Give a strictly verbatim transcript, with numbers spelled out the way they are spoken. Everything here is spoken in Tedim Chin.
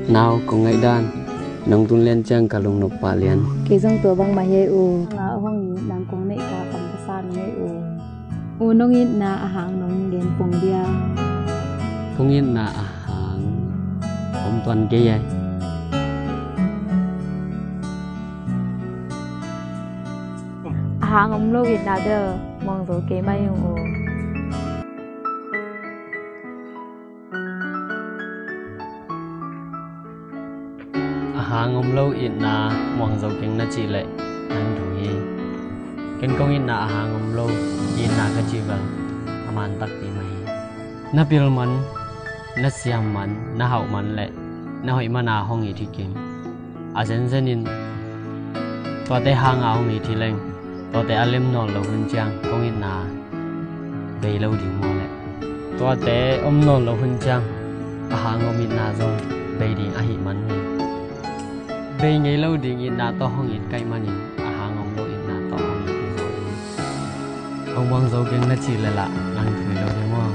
Nau, kong ngaihdan nong tun lian ciang ka lungnop pah lian. Kei zong tua bangmah hi ei u. Nga hong it nang kong neih ka kam ka sa nong ei u. U, nong itna a hang nong gen pong dia. Kong itna a hang om tuan kei ei. A hang om lo itna bel muang zo kei mai ung u. A hang om lo itna muang zo keng na cih leh nang thu hi. Ken kong itna a hang om lo itna ka cih bel a man takpi mah hi. Na pil man, na siam man, na hauh man le na hoih man a hong it hi keng. A zenzen in tuate hang a hong it hi leng, tuate a lem nawn lo hun ciang kong itna bei lo ding maw leh? Tuate om nawn lo hun ciang a hang om itna zong bei ding ahih man hi. Bei ngei lo ding itna tawh hong it ka hih manin a hang om lo itna tawh hong it hi zaw in. Hong muang zo keng na cih leh lah nang thu hi lo ding maw?